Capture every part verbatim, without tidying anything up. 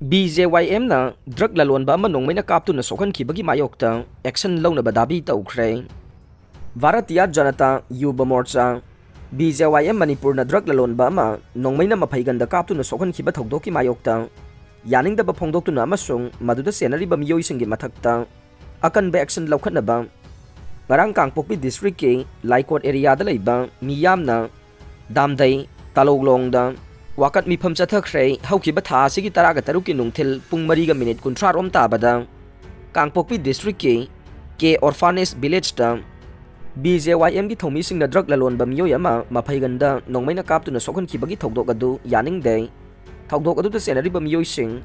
B J ꯋꯥꯏ ꯑꯦꯝꯅ drug ꯂꯂꯣꯟꯕ ꯑꯃ ꯅꯣꯡꯃꯩꯅ ꯀꯥꯞꯇꯨꯅ ꯁꯣꯛꯍꯟꯈꯤꯕꯒꯤ ꯃꯥꯌꯣꯛꯇ action ꯂꯧꯅꯕ ꯗꯥꯕꯤ ꯇꯧꯈ꯭ꯔꯦ꯫ ꯚꯥꯔꯇꯤꯌꯥ ꯖꯅꯇꯥ ꯌꯨꯕ ꯃꯣꯔꯆꯥ, ꯕꯤ ꯖꯦ ꯋꯥꯏ ꯑꯦꯝ ꯃꯅꯤꯄꯨꯔꯅ ꯗ꯭ꯔꯒ ꯂꯂꯣꯟꯕ ꯑꯃ ꯅꯣꯡꯃꯩꯅ ꯃꯐꯩꯒꯟꯗ ꯀꯥꯞꯇꯨꯅ ꯁꯣꯛꯍꯟꯈꯤꯕ ꯊꯧꯗꯣꯛꯀꯤ ꯃꯥꯌꯣꯛꯇ ꯌꯥꯅꯤꯡꯗꯕ ꯐꯣꯡꯗꯣꯛꯇꯨꯅ ꯑꯃꯁꯨꯡ ꯃꯗꯨꯗ ꯆꯦꯟꯅꯔꯤꯕ ꯃꯤꯑꯣꯏꯁꯤꯡꯒꯤ ꯃꯊꯛꯇ ꯑꯀꯟꯕ ꯑꯦꯛꯁꯟ ꯂꯧꯈꯠꯅꯕ ꯉꯔꯥꯡ ꯀꯥꯡꯄꯣꯛꯄꯤ ꯗꯤꯁꯇ꯭ꯔꯤꯛꯀꯤ ꯂꯥꯏꯀꯣꯠ ꯑꯦꯔꯤꯌꯥꯗ ꯂꯩꯕ ꯃꯤꯌꯥꯝꯅ ꯗꯥꯝꯗꯩ ꯇꯥꯂꯧꯂꯣꯡꯗ ꯋꯥꯀꯠ ꯃꯤꯐꯝ ꯆꯠꯊꯈ꯭ꯔꯦ꯫ ꯍꯧꯈꯤꯕ ꯊꯥ ꯑꯁꯤꯒꯤ ꯇꯔꯥꯒ ꯇꯔꯨꯛꯀꯤ ꯅꯨꯡꯊꯤꯜ ꯄꯨꯡ ꯃꯔꯤꯒ ꯃꯤꯅꯤꯠ ꯀꯨꯟꯊ꯭ꯔꯥ ꯔꯣꯝ ꯇꯥꯕꯗ ꯀꯥꯡꯄꯣꯛꯄꯤ ꯗꯤꯁꯇ꯭ꯔꯤꯛꯀꯤ ꯀꯦ ꯑꯣꯔꯐꯥꯅꯦꯖ ꯚꯤꯂꯦꯖꯇ ꯕꯤ ꯖꯦ ꯋꯥꯏ ꯑꯦꯝꯒꯤ ꯊꯧꯃꯤꯁꯤꯡꯅ ꯗ꯭ꯔꯒ ꯂꯂꯣꯟꯕ ꯃꯤꯑꯣꯏ ꯑꯃ ꯃꯐꯩꯒꯟꯗ ꯅꯣꯡꯃꯩꯅ ꯀꯥꯞꯇꯨꯅ ꯁꯣꯛꯍꯟꯈꯤꯕꯒꯤ ꯊꯧꯗꯣꯛ ꯑꯗꯨ ꯌꯥꯅꯤꯡꯗꯦ꯫ ꯊꯧꯗꯣꯛ ꯑꯗꯨꯗ ꯆꯦꯟꯅꯔꯤꯕ ꯃꯤꯑꯣꯏꯁꯤꯡ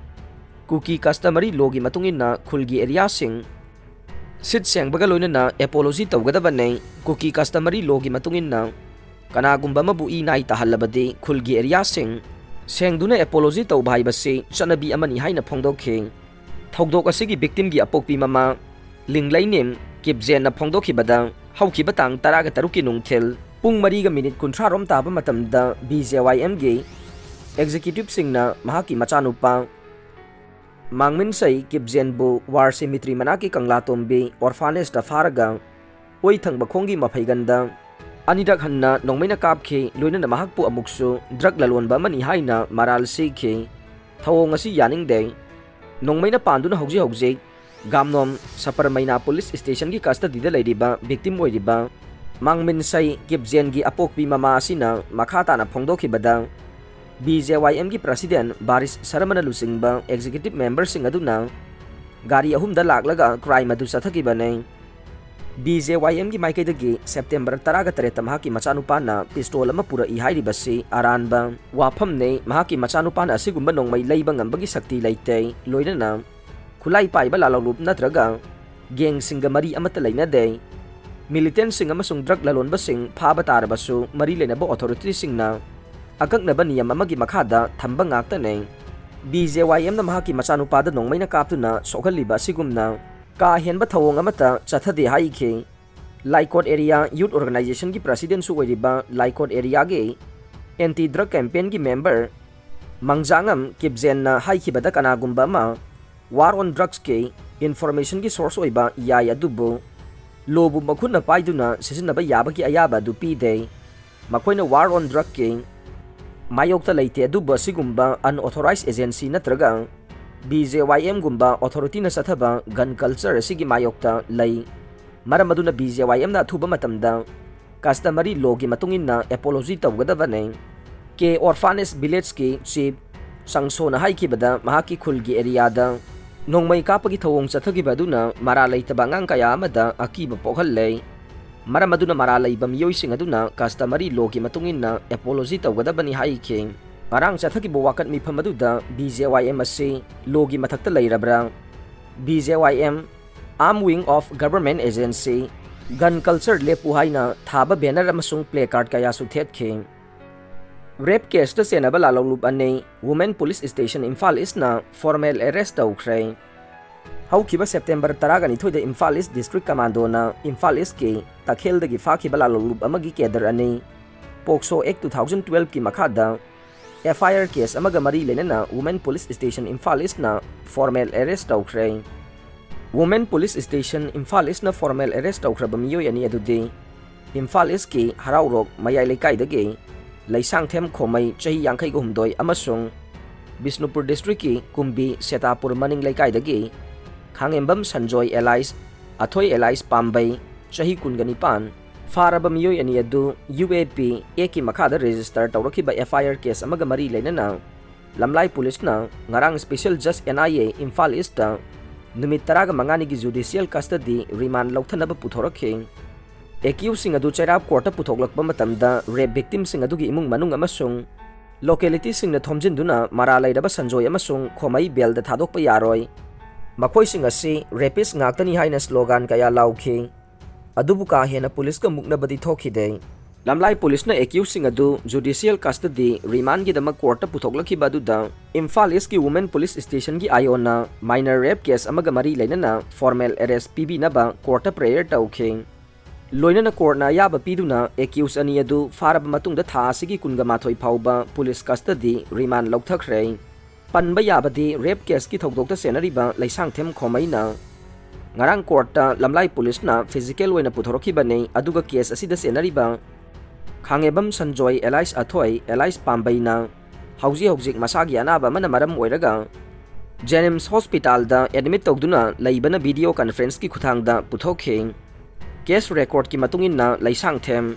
ꯀꯨꯀꯤ ꯀꯁꯇꯃꯔꯤ ꯂꯣꯒꯤ ꯃꯇꯨꯡ ꯏꯟꯅ ꯈꯨꯜꯒꯤ ꯑꯦꯔꯤꯌꯥꯁꯤꯡ ꯁꯤꯠ ꯁꯦꯡꯕꯒ ꯂꯣꯏꯅꯅ ꯑꯦꯄꯣꯂꯣꯖꯤ ꯇꯧꯒꯗꯕꯅꯤ꯫ ꯀꯨꯀꯤ ꯀꯁꯇꯃꯔꯤ ꯂꯣꯒꯤ ꯃꯇꯨꯡ ꯏꯟꯅ ꯀꯅꯥꯒꯨꯝꯕ ꯑꯃꯕꯨ ꯏ ꯅꯥꯏ ꯇꯥꯍꯜꯂꯕꯗꯤ ꯈꯨꯜꯒꯤ ꯑꯦꯔꯤꯌꯥꯁꯤꯡ ꯁꯦꯡꯗꯨꯅ ꯑꯦꯄꯣꯂꯣꯖꯤ ꯇꯧꯕ ꯍꯥꯏꯕꯁꯤ ꯆꯠꯅꯕꯤ ꯑꯃꯅꯤ ꯍꯥꯏꯅ ꯐꯣꯡꯗꯣꯛꯈꯤ꯫ ꯊꯧꯗꯣꯛ ꯑꯁꯤꯒꯤ ꯚꯤꯛꯇꯤꯝꯒꯤ ꯑꯄꯣꯛꯄꯤ ꯃꯃꯥ ꯂꯤꯡꯂꯩꯅꯤꯝ ꯀꯤꯞꯖꯦꯟꯅ ꯐꯣꯡꯗꯣꯛꯈꯤꯕꯗ, ꯍꯧꯈꯤꯕ ꯇꯥꯡ ꯇꯔꯥꯒ ꯇꯔꯨꯛꯀꯤ ꯅꯨꯡꯊꯤꯜ ꯄꯨꯡ ꯃꯔꯤꯒ ꯃꯤꯅꯤꯠ ꯀꯨꯟꯊ꯭ꯔꯥ ꯔꯣꯝ ꯇꯥꯕ ꯃꯇꯝꯗ ꯕꯤ ꯖꯦ ꯋꯥꯏ ꯑꯦꯝꯒꯤ ꯑꯦꯛꯖꯤꯀ꯭ꯌꯨꯇꯤꯕꯁꯤꯡꯅ ꯃꯍꯥꯛꯀꯤ ꯃꯆꯥꯅꯨꯄꯥ ꯃꯥꯡꯃꯤꯟꯁꯩ ꯀꯤꯞꯖꯦꯟꯕꯨ ꯋꯥꯔ ꯁꯤꯃꯤꯇ꯭ꯔꯤ ꯃꯅꯥꯛꯀꯤ ꯀꯪꯂꯥꯇꯣꯝꯕꯤ ꯑꯣꯔꯐꯥꯅꯦꯖꯇ ꯐꯥꯔꯒ ꯑꯣꯏ ꯊꯪꯕ ꯈꯣꯡꯒꯤ ꯃꯐꯩꯒꯟꯗ ꯑꯅꯤꯔꯛ ꯍꯟꯅ ꯅꯣꯡꯃꯩꯅ ꯀꯥꯞꯈꯤ꯫ ꯂꯣꯏꯅꯅ ꯃꯍꯥꯛꯄꯨ ꯑꯃꯨꯛꯁꯨ ꯗ꯭ꯔꯒ ꯂꯂꯣꯟꯕ ꯑꯃꯅꯤ ꯍꯥꯏꯅ ꯃꯔꯥꯜ ꯁꯤꯈꯤ꯫ ꯊꯧꯑꯣꯡ ꯑꯁꯤ ꯌꯥꯅꯤꯡꯗꯦ꯫ ꯅꯣꯡꯃꯩꯅ ꯄꯥꯟꯗꯨꯅ ꯍꯧꯖꯤꯛ ꯍꯧꯖꯤꯛ ꯒꯥꯝꯅꯣꯝ ꯁꯄꯔꯃꯩꯅꯥ ꯄꯨꯂꯤꯁ ꯁ꯭ꯇꯦꯁꯟꯒꯤ ꯀꯁꯇꯗꯤꯗ ꯂꯩꯔꯤꯕ ꯚꯤꯛꯇꯤꯝ ꯑꯣꯏꯔꯤꯕ ꯃꯥꯡꯃꯤꯟꯁꯩ ꯀꯤꯞꯖꯦꯟꯒꯤ ꯑꯄꯣꯛꯄꯤ ꯃꯃꯥ ꯑꯁꯤꯅ ꯃꯈꯥ ꯇꯥꯅ ꯐꯣꯡꯗꯣꯛꯈꯤꯕꯗ, ꯕꯤ ꯖꯦ ꯋꯥꯏ ꯑꯦꯝꯒꯤ ꯄ꯭ꯔꯁꯤꯗꯦꯟ ꯕꯥꯔꯤꯁ ꯁꯔꯃꯅ ꯂꯨꯆꯤꯡꯕ ꯑꯦꯛꯖꯤꯀ꯭ꯌꯨꯇꯤꯕ ꯃꯦꯝꯕꯔꯁꯤꯡ ꯑꯗꯨꯅ ꯒꯥꯔꯤ ꯑꯍꯨꯝꯗ ꯂꯥꯛꯂꯒ ꯀ꯭ꯔꯥꯏꯝ ꯑꯗꯨ ꯆꯠꯊꯈꯤꯕꯅꯤ꯫ ꯕꯤ ꯖꯦ ꯋꯥꯏ ꯑꯦꯝꯒꯤ ꯃꯥꯏꯀꯩꯗꯒꯤ ꯁꯦꯞꯇꯦꯝꯕꯔ ꯇꯔꯥꯒ ꯇꯔꯦꯠꯇ ꯃꯍꯥꯛꯀꯤ ꯃꯆꯥꯅꯨꯄꯥꯅ ꯄꯤꯁꯇꯣꯜ ꯑꯃ ꯄꯨꯔꯛꯏ ꯍꯥꯏꯔꯤꯕꯁꯤ ꯑꯔꯥꯟꯕ ꯋꯥꯐꯝꯅꯤ꯫ ꯃꯍꯥꯛꯀꯤ ꯃꯆꯥꯅꯨꯄꯥꯅ ꯑꯁꯤꯒꯨꯝꯕ ꯅꯣꯡꯃꯩ ꯂꯩꯕ ꯉꯝꯕꯒꯤ ꯁꯛꯇꯤ ꯂꯩꯇꯦ꯫ ꯂꯣꯏꯅꯅ ꯈꯨꯠꯂꯥꯏ ꯄꯥꯏꯕ ꯂꯥꯂꯧꯂꯨꯞ ꯅꯠꯇ꯭ꯔꯒ ꯒꯦꯡꯁꯤꯡꯒ ꯃꯔꯤ ꯑꯃꯠꯇ ꯂꯩꯅꯗꯦ꯫ ꯃꯤꯂꯤꯇꯦꯟꯁꯤꯡ ꯑꯃꯁꯨꯡ ꯗ꯭ꯔꯒ ꯂꯂꯣꯟꯕꯁꯤꯡ ꯐꯥꯕ ꯇꯥꯔꯕꯁꯨ, ꯃꯔꯤ ꯂꯩꯅꯕ ꯑꯣꯊꯣꯔꯤꯇꯤꯁꯤꯡꯅ ꯑꯀꯛꯅꯕ ꯅꯤꯌꯝ ꯑꯃꯒꯤ ꯃꯈꯥꯗ ꯊꯝꯕ ꯉꯥꯛꯇꯅꯤ꯫ ꯕꯤ ꯖꯦ ꯋꯥꯏ ꯑꯦꯝꯅ ꯃꯍꯥꯛꯀꯤ ꯃꯆꯥꯅꯨꯄꯥꯗ ꯅꯣꯡꯃꯩꯅ ꯀꯥꯞꯇꯨꯅ ꯁꯣꯛꯍꯜꯂꯤꯕ ꯑꯁꯤꯒꯨꯝꯅ ꯀꯥ ꯍꯦꯟꯕ ꯊꯧꯑꯣꯡ ꯑꯃꯠꯇ ꯆꯠꯊꯗꯦ ꯍꯥꯏꯈꯤ꯫ ꯂꯥꯏꯀꯣꯠ ꯑꯦꯔꯤꯌꯥ ꯌꯨꯠ ꯑꯣꯔꯒꯅꯥꯏꯖꯦꯁꯟꯒꯤ ꯄ꯭ꯔꯁꯤꯗꯦꯟꯁꯨ ꯑꯣꯏꯔꯤꯕ ꯂꯥꯏꯀꯣꯠ ꯑꯦꯔꯤꯌꯥꯒꯤ ꯑꯦꯟꯇꯤ ꯗ꯭ꯔꯒ ꯀꯦꯝꯄꯦꯟꯒꯤ ꯃꯦꯝꯕꯔ ꯃꯪꯖꯥꯉꯝ ꯀꯤꯞꯖꯦꯟꯅ ꯍꯥꯏꯈꯤꯕꯗ, ꯀꯅꯥꯒꯨꯝꯕ ꯑꯃ war on drugsꯀꯤ informationꯒꯤ source ꯑꯣꯏꯕ ꯌꯥꯏ, ꯑꯗꯨꯕꯨ lawꯕꯨ ꯃꯈꯨꯠꯅ ꯄꯥꯏꯗꯨꯅ ꯁꯤꯖꯤꯟꯅꯕ ꯌꯥꯕꯒꯤ ꯑꯌꯥꯕ ꯑꯗꯨ ꯄꯤꯗꯦ꯫ ꯃꯈꯣꯏꯅ war on drugꯀꯤ ꯃꯥꯌꯣꯛꯇ ꯂꯩꯇꯦ, ꯑꯗꯨꯕꯨ ꯑꯁꯤꯒꯨꯝꯕ unauthorized agency ꯅꯠꯇ꯭ꯔꯒ BJYMꯒꯨꯝꯕ authorityꯅ ꯆꯠꯊꯕ gun culture ꯑꯁꯤꯒꯤ ꯃꯥꯌꯣꯛꯇ ꯂꯩ꯫ ꯃꯔꯝ ꯑꯗꯨꯅ BJYMꯅ ꯑꯊꯨꯕ ꯃꯇꯝꯗ customary lawꯒꯤ ꯃꯇꯨꯡ ꯏꯟꯅ apology ꯇꯧꯒꯗꯕꯅꯤ꯫ K Orphanage Villageꯀꯤ chief ꯁꯪꯁꯣꯅ ꯍꯥꯏꯈꯤꯕꯗ, ꯃꯍꯥꯛꯀꯤ ꯈꯨꯜꯒꯤ areaꯗ ꯅꯣꯡꯃꯩ ꯀꯥꯞꯄꯒꯤ ꯊꯧꯑꯣꯡ ꯆꯠꯊꯈꯤꯕ ꯑꯗꯨꯅ ꯃꯔꯥꯜ ꯂꯩꯇꯕ ꯑꯉꯥꯡ ꯀꯌꯥ ꯑꯃꯗ ꯑꯀꯤꯕ ꯄꯣꯛꯍꯜꯂꯦ꯫ ꯃꯔꯝ ꯑꯗꯨꯅ ꯃꯔꯥꯜ ꯂꯩꯕ ꯃꯤꯑꯣꯏꯁꯤꯡ ꯑꯗꯨꯅ customary lawꯒꯤ ꯃꯇꯨꯡ ꯏꯟꯅ apology ꯇꯧꯒꯗꯕꯅꯤ ꯍꯥꯏꯈꯤ꯫ ꯉꯔꯥꯡ ꯆꯠꯊꯈꯤꯕ ꯋꯥꯀꯠ ꯃꯤꯐꯝ ꯑꯗꯨꯗ BJYM ꯑꯁꯤ lawꯒꯤ ꯃꯊꯛꯇ ꯂꯩꯔꯕ꯭ꯔꯥ? BJYM, arm wing of government agency, gun culture ꯂꯦꯞꯄꯨ ꯍꯥꯏꯅ ꯊꯥꯕ banner ꯑꯃꯁꯨꯡ placard ꯀꯌꯥꯁꯨ ꯊꯦꯠꯈꯤ꯫ Rape caseꯇ ꯆꯦꯟꯅꯕ ꯂꯥꯂꯣꯡꯂꯨꯞ ꯑꯅꯤ Women Police Station Imphal Eastꯅ formal arrest ꯇꯧꯈ꯭ꯔꯦ꯫ ꯍꯧꯈꯤꯕ September ꯇꯔꯥꯒ ꯅꯤꯊꯣꯏꯗ Imphal East District Commandoꯅ Imphal Eastꯀꯤ ꯇꯈꯦꯜꯗꯒꯤ ꯐꯥꯈꯤꯕ ꯂꯥꯂꯣꯡꯂꯨꯞ ꯑꯃꯒꯤ cadre ꯑꯅꯤ POCSO Act two thousand twelveꯀꯤ ꯃꯈꯥꯗ FIR case ꯑꯃꯒ ꯃꯔꯤ ꯂꯩꯅꯅ Women Police Station Imphal Eastꯅ formal arrest ꯇꯧꯈ꯭ꯔꯦ꯫ Women Police Station Imphal Eastꯅ formal arrest ꯇꯧꯈ꯭ꯔꯕ ꯃꯤꯑꯣꯏ ꯑꯅꯤ ꯑꯗꯨꯗꯤ Imphal Eastꯀꯤ ꯍꯔꯥꯎꯔꯣꯛ ꯃꯌꯥꯏ ꯂꯩꯀꯥꯏꯗꯒꯤ ꯂꯩꯁꯥꯡꯊꯦꯝ ꯈꯣꯃꯩ, ꯆꯍꯤ ꯌꯥꯡꯈꯩꯒ ꯍꯨꯝꯗꯣꯏ, ꯑꯃꯁꯨꯡ ꯕꯤꯁꯅꯨꯄꯨꯔ districtꯀꯤ ꯀꯨꯝꯕꯤ ꯁꯦꯇꯥꯄꯨꯔ ꯃꯅꯤꯡ ꯂꯩꯀꯥꯏꯗꯒꯤ ꯈꯥꯉꯦꯝꯕꯝ ꯁꯟꯖꯣꯏ alias ꯑꯊꯣꯏ alias ꯄꯥꯝꯕꯩ, ꯆꯍꯤ ꯀꯨꯟꯒ ꯅꯤꯄꯥꯟ꯫ ꯐꯥꯔꯕ ꯃꯤꯑꯣꯏ ꯑꯅꯤ ꯑꯗꯨ UAP Actꯀꯤ ꯃꯈꯥꯗ register ꯇꯧꯔꯛꯈꯤꯕ FIR case ꯑꯃꯒ ꯃꯔꯤ ꯂꯩꯅꯅ ꯂꯝꯂꯥꯏ policeꯅ ꯉꯔꯥꯡ Special Judge NIA Imphal Eastꯇ ꯅꯨꯃꯤꯠ ꯇꯔꯥꯒ ꯃꯉꯥꯅꯤꯒꯤ judicial custody remand ꯂꯧꯊꯅꯕ ꯄꯨꯊꯣꯔꯛꯈꯤ꯫ Accusedꯁꯤꯡ ꯑꯗꯨ ꯆꯩꯔꯥꯞ courtꯇ ꯄꯨꯊꯣꯛꯂꯛꯄ ꯃꯇꯝꯗ rape victimꯁꯤꯡ ꯑꯗꯨꯒꯤ ꯏꯃꯨꯡ ꯃꯅꯨꯡ ꯑꯃꯁꯨꯡ localityꯁꯤꯡꯅ ꯊꯣꯝꯖꯤꯟꯗꯨꯅ ꯃꯔꯥꯜ ꯂꯩꯔꯕ ꯁꯟꯖꯣꯏ ꯑꯃꯁꯨꯡ ꯈꯣꯃꯩ bailꯗ ꯊꯥꯗꯣꯛꯄ ꯌꯥꯔꯣꯏ, ꯃꯈꯣꯏꯁꯤꯡ ꯑꯁꯤ rapist ꯉꯥꯛꯇꯅꯤ ꯍꯥꯏꯅ slogan ꯀꯌꯥ ꯂꯥꯎꯈꯤ꯫ ꯑꯗꯨꯕꯨ ꯀꯥ ꯍꯦꯟꯅ policeꯀ ꯃꯨꯛꯅꯕꯗꯤ ꯊꯣꯛꯈꯤꯗꯦ꯫ ꯂꯝꯂꯥꯏ policeꯅ accusedꯁꯤꯡ ꯑꯗꯨ judicial custody remandꯒꯤꯗꯃꯛ courtꯇ ꯄꯨꯊꯣꯛꯂꯛꯈꯤꯕ ꯑꯗꯨꯗ Imphal Eastꯀꯤ Women Police Stationꯒꯤ IOꯅ minor rape case ꯑꯃꯒ ꯃꯔꯤ ꯂꯩꯅꯅ formal arrest ꯄꯤꯕꯤꯅꯕ courtꯇ prayer ꯇꯧꯈꯤ꯫ ꯂꯣꯏꯅꯅ ꯀꯣꯔꯠꯅ ꯑꯌꯥꯕ ꯄꯤꯗꯨꯅ ꯑꯦꯀ꯭ꯌꯨꯁ ꯑꯅꯤ ꯑꯗꯨ ꯐꯥꯔꯕ ꯃꯇꯨꯡꯗ ꯊꯥ ꯑꯁꯤꯒꯤ ꯀꯨꯟꯒ ꯃꯥꯊꯣꯏ ꯐꯥꯎꯕ ꯄꯨꯂꯤꯁ ꯀꯁꯇꯗꯤ ꯔꯤꯃꯥꯟ ꯂꯧꯊꯈ꯭ꯔꯦ꯫ ꯄꯟꯕ ꯌꯥꯕꯗꯤ ꯔꯦꯞ ꯀꯦꯁꯀꯤ ꯊꯧꯗꯣꯛꯇ ꯆꯦꯟꯅꯔꯤꯕ ꯂꯩꯁꯥꯡꯊꯦꯝ ꯈꯣꯃꯩꯅ ꯉꯔꯥꯡ ꯀꯣꯔꯠꯇ ꯂꯝꯂꯥꯏ ꯄꯨꯂꯤꯁꯅ ꯐꯤꯖꯤꯀꯦꯜ ꯑꯣꯏꯅ ꯄꯨꯊꯣꯔꯛꯈꯤꯕꯅꯤ꯫ ꯑꯗꯨꯒ ꯀꯦꯁ ꯑꯁꯤꯗ ꯆꯦꯟꯅꯔꯤꯕ ꯈꯥꯡꯉꯦꯝꯕꯝ ꯁꯟꯖꯣꯏ ꯑꯦꯂꯥꯏꯁ ꯑꯊꯣꯏ ꯑꯦꯂꯥꯏꯁ ꯄꯥꯝꯕꯩꯅ ꯍꯧꯖꯤꯛ ꯍꯧꯖꯤꯛ ꯃꯁꯥꯒꯤ ꯑꯅꯥꯕ ꯑꯃꯅ ꯃꯔꯝ ꯑꯣꯏꯔꯒ ꯖꯦꯅꯤꯝꯁ ꯍꯣꯁꯄꯤꯇꯥꯜꯗ ꯑꯦꯗꯃꯤꯠ ꯇꯧꯗꯨꯅ ꯂꯩꯕꯅ ꯚꯤꯗꯤꯑꯣ ꯀꯟꯐꯔꯦꯟꯁꯀꯤ ꯈꯨꯊꯥꯡꯗ ꯄꯨꯊꯣꯛꯈꯤ꯫ ꯀꯦꯁ ꯔꯦꯀꯣꯔꯗꯀꯤ ꯃꯇꯨꯡ ꯏꯟꯅ ꯂꯩꯁꯥꯡꯊꯦꯝ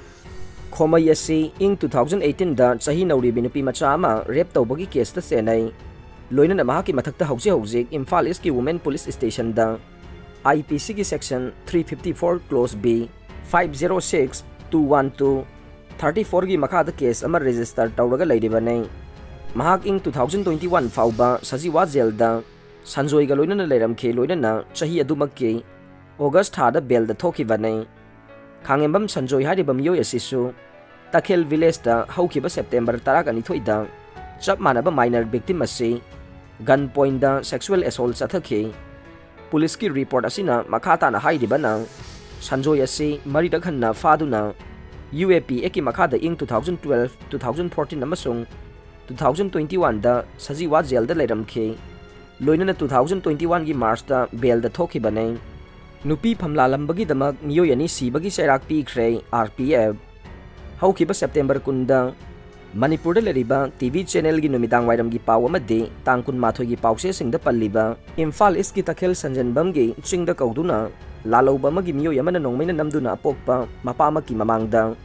ꯈꯣꯃꯩ ꯑꯁꯤ ꯏꯪ two thousand eighteen ꯗ ꯆꯍꯤ ꯅꯧꯔꯤꯕꯤ ꯅꯨꯄꯤ ꯃꯆꯥ ꯑꯃ ꯔꯦꯞ ꯇꯧꯕꯒꯤ ꯀꯦꯁꯇ ꯆꯦꯟꯅꯩ꯫ ꯂꯣꯏꯅꯅ ꯃꯍꯥꯛꯀꯤ ꯃꯊꯛꯇ ꯍꯧꯖꯤꯛ ꯍꯧꯖꯤꯛ ꯏꯝꯐꯥꯜ ꯏꯁꯀꯤ ꯋꯨꯃꯦꯟ ꯄꯨꯂꯤꯁ ꯁ꯭ꯇꯦꯁꯟꯗ I P C ꯒꯤ section three fifty four clause B, five zero six two one two, thirty four ꯒꯤ ꯃꯈꯥꯗ ꯀꯦꯁ ꯑꯃ ꯔꯦꯖꯤꯁꯇꯔ ꯇꯧꯔꯒ ꯂꯩꯔꯤꯕꯅꯤ꯫ ꯃꯍꯥꯛ ꯏꯪ two thousand twenty one ꯐꯥꯎꯕ ꯁꯖꯤꯋꯥ ꯖꯦꯜꯗ ꯁꯟꯖꯣꯏꯒ ꯂꯣꯏꯅꯅ ꯂꯩꯔꯝꯈꯤ꯫ ꯂꯣꯏꯅꯅ ꯆꯍꯤ ꯑꯗꯨꯃꯛꯀꯤ ꯑꯣꯒꯁ ꯊꯥꯗ ꯕꯦꯜꯗ ꯊꯣꯛꯈꯤꯕꯅꯤ꯫ ꯈꯥꯡꯉꯦꯝꯕꯝ ꯁꯟꯖꯣꯏ ꯍꯥꯏꯔꯤꯕ ꯃꯤꯑꯣꯏ ꯑꯁꯤꯁꯨ ꯇꯈꯦꯜ ꯚꯤꯂꯦꯖꯇ ꯍꯧꯈꯤꯕ ꯁꯦꯞꯇꯦꯝꯕꯔ ꯇꯔꯥꯅꯤꯊꯣꯏꯗ ꯆꯞ ꯃꯥꯟꯅꯕ ꯃꯥꯏꯅꯔ ꯚꯤꯛꯇꯤꯝ ꯑꯁꯤ ꯒꯟ ꯄꯣꯏꯟꯗ ꯁꯦꯛꯁꯨꯑꯦꯜ ꯑꯦꯁꯣꯜ ꯆꯠꯊꯈꯤ꯫ ꯄꯨꯂꯤꯁꯀꯤ ꯔꯤꯄꯣꯔꯠ ꯑꯁꯤꯅ ꯃꯈꯥ ꯇꯥꯅ ꯍꯥꯏꯔꯤꯕꯅ, ꯁꯟꯖꯣꯏ ꯑꯁꯤ ꯃꯔꯤꯔꯛ ꯍꯟꯅ ꯐꯥꯗꯨꯅ U A P Act ꯀꯤ ꯃꯈꯥꯗ ꯏꯪ two thousand twelve, two thousand fourteen ꯑꯃꯁꯨꯡ two thousand twenty one ꯗ ꯁꯖꯤꯋꯥ ꯖꯦꯜꯗ ꯂꯩꯔꯝꯈꯤ꯫ ꯂꯣꯏꯅꯅ two thousand twenty one ꯒꯤ ꯃꯥꯔꯆꯇ ꯕꯦꯜꯗ ꯊꯣꯛꯈꯤꯕꯅꯤ꯫ ꯅꯨꯄꯤ ꯐꯝꯂꯥꯂꯝꯕꯒꯤꯗꯃꯛ ꯃꯤꯑꯣꯏ ꯑꯅꯤ ꯁꯤꯕꯒꯤ ꯆꯩꯔꯥꯛ ꯄꯤꯈ꯭ꯔꯦ R P F꯫ ꯍꯧꯈꯤꯕ ꯁꯦꯞꯇꯦꯝꯕꯔ ꯀꯨꯟꯗ ꯃꯅꯤꯄꯨꯔꯗ ꯂꯩꯔꯤꯕ T V channel ꯒꯤ ꯅꯨꯃꯤꯗꯥꯡ ꯋꯥꯏꯔꯝꯒꯤ ꯄꯥꯎ ꯑꯃꯗꯤ ꯇꯥꯡ ꯀꯨꯟꯃꯥꯊꯣꯏꯒꯤ ꯄꯥꯎꯆꯦꯁꯤꯡꯗ ꯄꯜꯂꯤꯕ ꯏꯝꯐꯥꯜ ꯏꯁꯀꯤ ꯇꯈꯦꯜ ꯁꯟꯖꯦꯟꯕꯝꯒꯤ ꯆꯤꯡꯗ ꯀꯧꯗꯨꯅ ꯂꯥꯜꯍꯧꯕ ꯑꯃꯒꯤ ꯃꯤꯑꯣꯏ ꯑꯃꯅ ꯅꯣꯡꯃꯩꯅ ꯅꯝꯗꯨꯅ ꯑꯄꯣꯛꯄ ꯃꯄꯥꯃꯛꯀꯤ ꯃꯃꯥꯡꯗ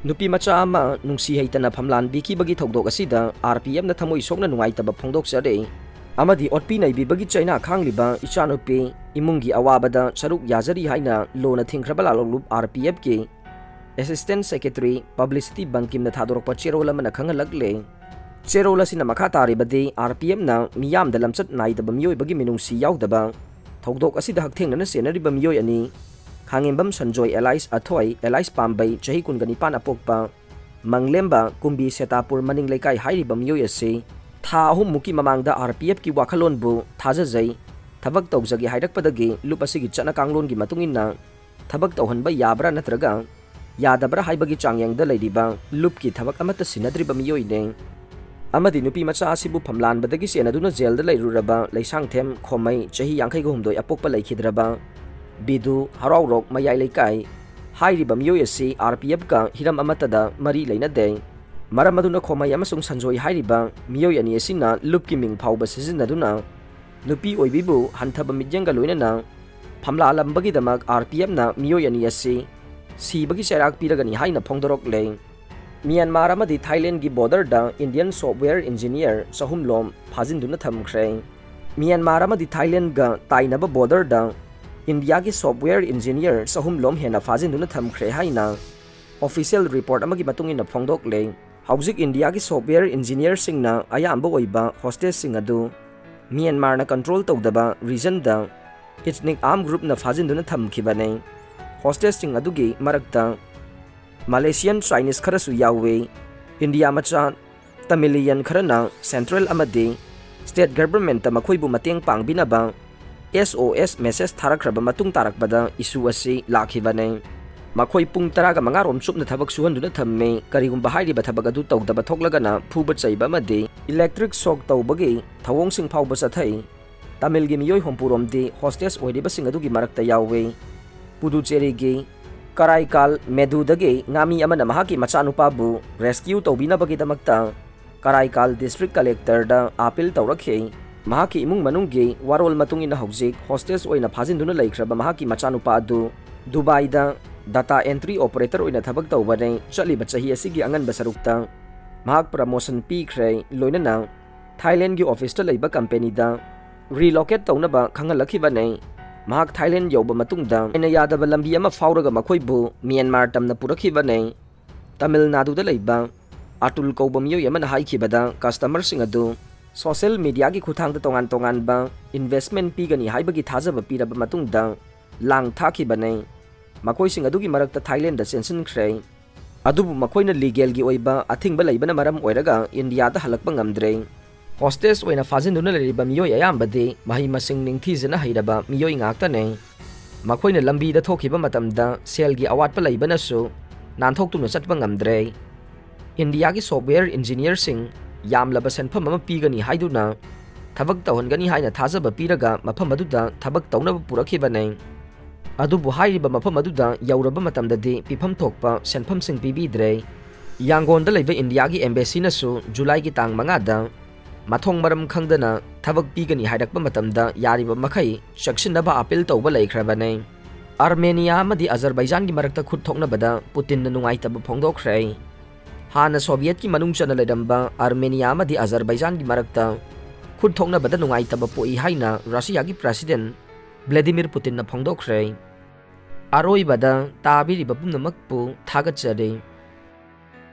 ꯅꯨꯄꯤ ꯃꯆꯥ ꯑꯃ ꯅꯨꯡꯁꯤ ꯍꯩꯇꯅ ꯐꯝꯂꯥꯟꯕꯤꯈꯤꯕꯒꯤ ꯊꯧꯗꯣꯛ ꯑꯁꯤꯗ R P F ꯅ ꯊꯃꯣꯏ ꯁꯣꯛꯅ ꯅꯨꯡꯉꯥꯏꯇꯕ ꯐꯣꯡꯗꯣꯛꯆꯔꯤ ꯑꯃꯗꯤ ꯑꯣꯠꯄꯤ ꯅꯩꯕꯤꯕꯒꯤ ꯆꯩꯅꯥ ꯈꯥꯡꯂꯤꯕ ꯏꯆꯥꯅꯨꯄꯤ ꯏꯃꯨꯡꯒꯤ ꯑꯋꯥꯕꯗ ꯁꯔꯨꯛ ꯌꯥꯖꯔꯤ ꯍꯥꯏꯅ ꯂꯣꯅ ꯊꯤꯡꯈ꯭ꯔꯕ ꯂꯥꯜꯍꯧꯂꯨꯞ R P F ꯀꯤ Assistant Secretary Publicity ꯕꯪꯀꯤꯝꯅ ꯊꯥꯗꯣꯔꯛꯄ ꯆꯦꯔꯣꯜ ꯑꯃꯅ ꯈꯪꯍꯜꯂꯛꯂꯦ꯫ ꯆꯦꯔꯣꯜ ꯑꯁꯤꯅ ꯃꯈꯥ ꯇꯥꯔꯤꯕꯗꯤ, R P F ꯅ ꯃꯤꯌꯥꯝꯗ ꯂꯝꯆꯠ ꯅꯥꯏꯗꯕ ꯃꯤꯑꯣꯏꯕꯒꯤ ꯃꯤꯅꯨꯡꯁꯤ ꯌꯥꯎꯗꯕ ꯊꯧꯗꯣꯛ ꯑꯁꯤꯗ ꯍꯛꯊꯦꯡꯅꯅ ꯆꯦꯟꯅꯔꯤꯕ ꯃꯤꯑꯣꯏ ꯑꯅꯤ, ꯈꯥꯡꯉꯦꯝꯕꯝ ꯁꯟꯖꯣꯏ alias ꯑꯊꯣꯏ alias ꯄꯥꯝꯕꯩ, ꯆꯍꯤ ꯀꯨꯟꯒ ꯅꯤꯄꯥꯟ ꯑꯄꯣꯛꯄ, ꯃꯪꯂꯦꯝꯕ ꯀꯨꯝꯕꯤ ꯁꯦꯇꯥꯄꯨꯔ ꯃꯅꯤꯡ ꯂꯩꯀꯥꯏ ꯍꯥꯏꯔꯤꯕ ꯃꯤꯑꯣꯏ ꯑꯁꯤ ꯊꯥ ꯑꯍꯨꯝꯃꯨꯛꯀꯤ ꯃꯃꯥꯡꯗ R P F ꯀꯤ ꯋꯥꯈꯜꯂꯣꯟꯕꯨ ꯊꯥꯖꯖꯩ, ꯊꯕꯛ ꯇꯧꯖꯒꯦ ꯍꯥꯏꯔꯛꯄꯗꯒꯤ ꯂꯨꯞ ꯑꯁꯤꯒꯤ ꯆꯠꯅ ꯀꯥꯡꯂꯣꯟꯒꯤ ꯃꯇꯨꯡ ꯏꯟꯅ ꯊꯕꯛ ꯇꯧꯍꯟꯕ ꯌꯥꯕ꯭ꯔꯥ ꯅꯠꯇ꯭ꯔꯒ ꯌꯥꯗꯕ꯭ꯔꯥ ꯍꯥꯏꯕꯒꯤ ꯆꯥꯡꯌꯦꯡꯗ ꯂꯩꯔꯤꯕ ꯂꯨꯞꯀꯤ ꯊꯕꯛ ꯑꯃꯠꯇ ꯁꯤꯟꯅꯗ꯭ꯔꯤꯕ ꯃꯤꯑꯣꯏꯅꯤ꯫ ꯑꯃꯗꯤ ꯅꯨꯄꯤ ꯃꯆꯥ ꯑꯁꯤꯕꯨ ꯐꯝꯂꯥꯟꯕꯗꯒꯤ ꯆꯦꯟꯅꯗꯨꯅ ꯖꯦꯜꯗ ꯂꯩꯔꯨꯔꯕ ꯂꯩꯁꯥꯡꯊꯦꯝ ꯈꯣꯃꯩ, ꯆꯍꯤ ꯌꯥꯡꯈꯩꯒ ꯍꯨꯝꯗꯣꯏ, ꯑꯄꯣꯛꯄ ꯂꯩꯈꯤꯗ꯭ꯔꯕ ꯕꯤꯗꯨ, ꯍꯔꯥꯎꯔꯣꯛ, ꯃꯌꯥꯏ ꯂꯩꯀꯥꯏ꯫ ꯍꯥꯏꯔꯤꯕ ꯃꯤꯑꯣꯏ ꯑꯁꯤ ꯑꯥꯔ ꯄꯤ ꯑꯦꯐꯀ ꯍꯤꯔꯝ ꯑꯃꯠꯇꯗ ꯃꯔꯤ ꯂꯩꯅꯗꯦ꯫ ꯃꯔꯝ ꯑꯗꯨꯅ ꯈꯣꯃꯩ ꯑꯃꯁꯨꯡ ꯁꯟꯖꯣꯏ ꯍꯥꯏꯔꯤꯕ ꯃꯤꯑꯣꯏ ꯑꯅꯤ ꯑꯁꯤꯅ ꯂꯨꯞꯀꯤ ꯃꯤꯡ ꯐꯥꯎꯕ ꯁꯤꯖꯤꯟꯅꯗꯨꯅ ꯅꯨꯄꯤ ꯑꯣꯏꯕꯤꯕꯨ ꯍꯟꯊꯕ ꯃꯤꯠꯌꯦꯡꯒ ꯂꯣꯏꯅꯅ ꯐꯝꯂꯥꯂꯝꯕꯒꯤꯗꯃꯛ ꯑꯥꯔ ꯄꯤ ꯑꯦꯐꯅ ꯃꯤꯑꯣꯏ ꯑꯅꯤ ꯑꯁꯤ ꯁꯤꯕꯒꯤ ꯆꯩꯔꯥꯛ ꯄꯤꯔꯒꯅꯤ ꯍꯥꯏꯅ ꯐꯣꯡꯗꯣꯔꯛꯂꯦ꯫ ꯃ꯭ꯌꯥꯟꯃꯥꯔ ꯑꯃꯗꯤ ꯊꯥꯏꯂꯦꯟꯒꯤ ꯕꯣꯔꯗꯔꯗ ꯏꯟꯗꯤꯌꯟ ꯁꯣꯐꯋꯦꯌꯔ ꯏꯟꯖꯤꯅꯤꯌꯔ ꯆꯍꯨꯝꯂꯣꯝ ꯐꯥꯖꯤꯟꯗꯨꯅ ꯊꯝꯈ꯭ꯔꯦ꯫ ꯃ꯭ꯌꯥꯟꯃꯥꯔ ꯑꯃꯗꯤ ꯊꯥꯏꯂꯦꯟꯒ ꯇꯥꯏꯅꯕ ꯕꯣꯔꯗꯔꯗ ꯏꯟꯗꯤꯌꯥꯒꯤ ꯁꯣꯐꯋꯦꯌꯔ ꯏꯟꯖꯤꯅꯤꯌꯔ ꯆꯍꯨꯝꯂꯣꯝ ꯍꯦꯟꯅ ꯐꯥꯖꯤꯟꯗꯨꯅ ꯊꯝꯈ꯭ꯔꯦ ꯍꯥꯏꯅ ꯑꯣꯐꯤꯁꯤꯌꯦꯜ ꯔꯤꯄꯣꯔꯠ ꯑꯃꯒꯤ ꯃꯇꯨꯡ ꯏꯟꯅ ꯐꯣꯡꯗꯣꯛꯂꯦ꯫ ꯍꯧꯖꯤꯛ ꯏꯟꯗꯤꯌꯥꯒꯤ ꯁꯣꯐꯋꯦꯌꯔ ꯏꯟꯖꯤꯅꯤꯌꯔꯁꯤꯡꯅ ꯑꯌꯥꯝꯕ ꯑꯣꯏꯕ ꯍꯣꯁꯇꯦꯖꯁꯤꯡ ꯑꯗꯨ ꯃ꯭ꯌꯥꯟꯃꯥꯔꯅ ꯀꯟꯇ꯭ꯔꯣꯜ ꯇꯧꯗꯕ ꯔꯤꯖꯟꯗ ꯏꯊꯅꯤꯛ ꯑꯥꯔꯝ ꯒ꯭ꯔꯨꯞꯅ ꯐꯥꯖꯤꯟꯗꯨꯅ ꯊꯝꯈꯤꯕꯅꯤ꯫ ꯍꯣꯁꯇꯦꯖꯁꯤꯡ ꯑꯗꯨꯒꯤ ꯃꯔꯛꯇ ꯃꯂꯦꯁꯤꯌꯟ ꯆꯥꯏꯅꯤꯁ ꯈꯔꯁꯨ ꯌꯥꯎꯏ꯫ ꯏꯟꯗꯤꯌꯥ ꯃꯆꯥ ꯇꯃꯤꯂꯤꯌꯟ ꯈꯔꯅ ꯁꯦꯟꯇ꯭ꯔꯦꯜ ꯑꯃꯗꯤ ꯁ꯭ꯇꯦꯠ ꯒꯚꯔꯟꯃꯦꯟꯠꯇ ꯃꯈꯣꯏꯕꯨ ꯃꯇꯦꯡ ꯄꯥꯡꯕꯤꯅꯕ ꯑꯦꯁ ꯑꯣ ꯑꯦꯁ ꯃꯦꯁꯦꯖ ꯊꯥꯔꯛꯈ꯭ꯔꯕ ꯃꯇꯨꯡ ꯇꯥꯔꯛꯄꯗ ꯏꯁꯨ ꯑꯁꯤ ꯂꯥꯛꯈꯤꯕꯅꯤ꯫ ꯃꯈꯣꯏ ꯄꯨꯡ ꯇꯔꯥꯒ ꯃꯉꯥ ꯔꯣꯝ ꯆꯨꯞꯅ ꯊꯕꯛ ꯁꯨꯍꯟꯗꯨꯅ ꯊꯝꯃꯤ꯫ ꯀꯔꯤꯒꯨꯝꯕ ꯍꯥꯏꯔꯤꯕ ꯊꯕꯛ ꯑꯗꯨ ꯇꯧꯗꯕ ꯊꯣꯛꯂꯒꯅ ꯐꯨꯕ ꯆꯩꯕ ꯑꯃꯗꯤ ꯏꯂꯦꯛꯇ꯭ꯔꯤꯛ ꯁꯣꯛ ꯇꯧꯕꯒꯤ ꯊꯧꯑꯣꯡꯁꯤꯡ ꯐꯥꯎꯕ ꯆꯠꯊꯩ꯫ ꯇꯥꯃꯤꯜꯒꯤ ꯃꯤꯑꯣꯏ ꯍꯨꯝꯐꯨ ꯔꯣꯝꯗꯤ ꯍꯣꯁꯇꯦꯖ ꯑꯣꯏꯔꯤꯕꯁꯤꯡ ꯑꯗꯨꯒꯤ ꯃꯔꯛꯇ ꯌꯥꯎꯏ꯫ ꯄꯨꯗꯨꯆꯦꯔꯤꯒꯤ ꯀꯔꯥꯏꯀꯥꯜ ꯃꯦꯗꯨꯗꯒꯤ ꯉꯥꯃꯤ ꯑꯃꯅ ꯃꯍꯥꯛꯀꯤ ꯃꯆꯥꯅꯨꯄꯥꯕꯨ ꯔꯦꯁꯀ꯭ꯌꯨ ꯇꯧꯕꯤꯅꯕꯒꯤꯗꯃꯛꯇ ꯀꯔꯥꯏꯀꯥꯜ ꯗꯤꯁꯇ꯭ꯔꯤꯛ ꯀꯂꯦꯛꯇꯔꯗ ꯑꯥꯄꯤꯜ ꯇꯧꯔꯛꯈꯤ꯫ ꯃꯍꯥꯛꯀꯤ ꯏꯃꯨꯡ ꯃꯅꯨꯡꯒꯤ ꯋꯥꯔꯣꯜ ꯃꯇꯨꯡ ꯏꯟꯅ ꯍꯧꯖꯤꯛ ꯍꯣꯁꯇꯦꯖ ꯑꯣꯏꯅ ꯐꯥꯖꯤꯟꯗꯨꯅ ꯂꯩꯈ꯭ꯔꯕ ꯃꯍꯥꯛꯀꯤ ꯃꯆꯥꯅꯨꯄꯥ ꯑꯗꯨ ꯗꯨꯕꯥꯏꯗ ꯗꯥꯇꯥ ꯑꯦꯟꯇ꯭ꯔꯤ ꯑꯣꯄꯔꯦꯇꯔ ꯑꯣꯏꯅ ꯊꯕꯛ ꯇꯧꯕꯅꯤ꯫ ꯆꯠꯂꯤꯕ ꯆꯍꯤ ꯑꯁꯤꯒꯤ ꯑꯉꯟꯕ ꯁꯔꯨꯛꯇ ꯃꯍꯥꯛ ꯄ꯭ꯔꯃꯣꯁꯟ ꯄꯤꯈ꯭ꯔꯦ, ꯂꯣꯏꯅꯅ ꯊꯥꯏꯂꯦꯟꯒꯤ ꯑꯣꯐꯤꯁꯇ ꯂꯩꯕ ꯀꯝꯄꯦꯅꯤꯗ ꯔꯤꯂꯣꯀꯦꯠ ꯇꯧꯅꯕ ꯈꯪꯍꯜꯂꯛꯈꯤꯕꯅꯤ꯫ ꯃꯍꯥꯛ ꯊꯥꯏꯂꯦꯟ ꯌꯧꯕ ꯃꯇꯨꯡꯗ ꯑꯩꯅ ꯌꯥꯗꯕ ꯂꯝꯕꯤ ꯑꯃ ꯐꯥꯎꯔꯒ ꯃꯈꯣꯏꯕꯨ ꯃ꯭ꯌꯥꯟꯃꯥꯔ ꯇꯝꯅ ꯄꯨꯔꯛꯈꯤꯕꯅꯤ꯫ ꯇꯥꯃꯤꯜ ꯅꯥꯗꯨꯗ ꯂꯩꯕ ꯑꯇꯨꯜ ꯀꯧꯕ ꯃꯤꯑꯣꯏ ꯑꯃꯅ ꯍꯥꯏꯈꯤꯕꯗ, ꯀꯁꯇꯃꯔꯁꯤꯡ ꯑꯗꯨ ꯁꯣꯁꯦꯜ ꯃꯤꯗꯤꯌꯥꯒꯤ ꯈꯨꯠꯊꯥꯡꯗ ꯇꯣꯉꯥꯟ ꯇꯣꯉꯥꯟꯕ ꯏꯟꯚꯦꯁ꯭ꯇꯃꯦꯟꯠ ꯄꯤꯒꯅꯤ ꯍꯥꯏꯕꯒꯤ ꯊꯥꯖꯕ ꯄꯤꯔꯕ ꯃꯇꯨꯡꯗ ꯂꯥꯡ ꯊꯥꯈꯤꯕꯅꯤ꯫ ꯃꯈꯣꯏꯁꯤꯡ ꯑꯗꯨꯒꯤ ꯃꯔꯛꯇ ꯊꯥꯏꯂꯦꯟꯗ ꯆꯦꯟꯁꯤꯟꯈ꯭ꯔꯦ꯫ ꯑꯗꯨꯕꯨ ꯃꯈꯣꯏꯅ ꯂꯤꯒꯦꯜꯒꯤ ꯑꯣꯏꯕ ꯑꯊꯤꯡꯕ ꯂꯩꯕꯅ ꯃꯔꯝ ꯑꯣꯏꯔꯒ ꯏꯟꯗꯤꯌꯥꯗ ꯍꯜꯂꯛꯄ ꯉꯝꯗ꯭ꯔꯦ꯫ ꯍꯣꯁꯇꯦꯖ ꯑꯣꯏꯅ ꯐꯥꯖꯤꯟꯗꯨꯅ ꯂꯩꯔꯤꯕ ꯃꯤꯑꯣꯏ ꯑꯌꯥꯝꯕꯗꯤ ꯃꯍꯩ ꯃꯁꯤꯡ ꯅꯤꯡꯊꯤꯖꯅ ꯍꯩꯔꯕ ꯃꯤꯑꯣꯏ ꯉꯥꯛꯇꯅꯤ꯫ ꯃꯈꯣꯏꯅ ꯂꯝꯕꯤꯗ ꯊꯣꯛꯈꯤꯕ ꯃꯇꯝꯗ ꯁꯦꯜꯒꯤ ꯑꯋꯥꯠꯄ ꯂꯩꯕꯅꯁꯨ ꯅꯥꯟꯊꯣꯛꯇꯨꯅ ꯆꯠꯄ ꯉꯝꯗ꯭ꯔꯦ꯫ ꯏꯟꯗꯤꯌꯥꯒꯤ software engineerꯁꯤꯡ ꯌꯥꯝꯂꯕ ꯁꯦꯟꯐꯝ ꯑꯃ ꯄꯤꯒꯅꯤ ꯍꯥꯏꯗꯨꯅ ꯊꯕꯛ ꯇꯧꯍꯟꯒꯅꯤ ꯍꯥꯏꯅ ꯊꯥꯖꯕ ꯄꯤꯔꯒ ꯃꯐꯝ ꯑꯗꯨꯗ ꯊꯕꯛ ꯇꯧꯅꯕ ꯄꯨꯔꯛꯈꯤꯕꯅꯤ꯫ ꯑꯗꯨꯕꯨ ꯍꯥꯏꯔꯤꯕ ꯃꯐꯝ ꯑꯗꯨꯗ ꯌꯧꯔꯕ ꯃꯇꯝꯗꯗꯤ ꯄꯤꯐꯝ ꯊꯣꯛꯄ ꯁꯦꯟꯐꯝꯁꯤꯡ ꯄꯤꯕꯤꯗ꯭ꯔꯦ꯫ ꯌꯥꯡꯒꯣꯟꯗ ꯂꯩꯕ ꯏꯟꯗꯤꯌꯥꯒꯤ embassyꯅꯁꯨ ꯖꯨꯂꯥꯏꯒꯤ ꯇꯥꯡ ꯃꯉꯥꯗ ꯃꯊꯣꯡ ꯃꯔꯝ ꯈꯪꯗꯅ ꯊꯕꯛ ꯄꯤꯒꯅꯤ ꯍꯥꯏꯔꯛꯄ ꯃꯇꯝꯗ ꯌꯥꯔꯤꯕ ꯃꯈꯩ ꯆꯦꯛꯁꯤꯟꯅꯕ appeal ꯇꯧꯕ ꯂꯩꯈ꯭ꯔꯕꯅꯤ꯫ ꯑꯥꯔꯃꯦꯅꯤꯌꯥ ꯑꯃꯗꯤ ꯑꯖꯔꯕꯥꯏꯖꯥꯟꯒꯤ ꯃꯔꯛꯇ ꯈꯨꯠ ꯊꯣꯛꯅꯕꯗ ꯄꯨꯇꯤꯟꯅ ꯅꯨꯡꯉꯥꯏꯇꯕ ꯐꯣꯡꯗꯣꯛꯈ꯭ꯔꯦ꯫ ꯍꯥꯟꯅ ꯁꯣꯚꯤꯌꯦꯠꯀꯤ ꯃꯅꯨꯡ ꯆꯟꯅ ꯂꯩꯔꯝꯕ ꯑꯥꯔꯃꯦꯅꯤꯌꯥ ꯑꯃꯗꯤ ꯑꯖꯔꯕꯥꯏꯖꯥꯟꯒꯤ ꯃꯔꯛꯇ ꯈꯨꯠ ꯊꯣꯛꯅꯕꯗ ꯅꯨꯡꯉꯥꯏꯇꯕ ꯄꯣꯛꯏ ꯍꯥꯏꯅ ꯔꯁꯤꯌꯥꯒꯤ president ꯕ꯭ꯂꯦꯗꯤꯃꯤꯔ ꯄꯨꯇꯤꯟꯅ ꯐꯣꯡꯗꯣꯛꯈ꯭ꯔꯦ꯫ ꯑꯔꯣꯏꯕꯗ ꯇꯥꯕꯤꯔꯤꯕ ꯄꯨꯝꯅꯃꯛꯄꯨ ꯊꯥꯒꯠꯆꯔꯤ꯫